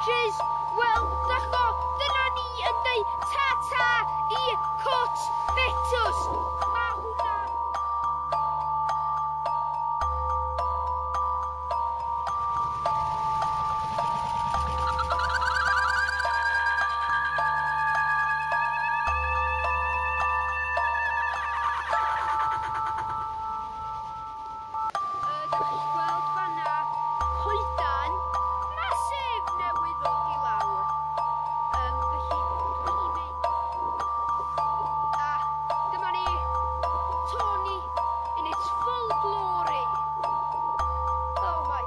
Challenges. Wel, dach o, dyna ni yn deud ta-ta i Cwt Betws. Mae hwnna... Ydych chi'n gweld fanna coedan massive newydd ddod i lawr. Felly dwi'n mynd. A dyma ni, Tony in its full glory. Oh my.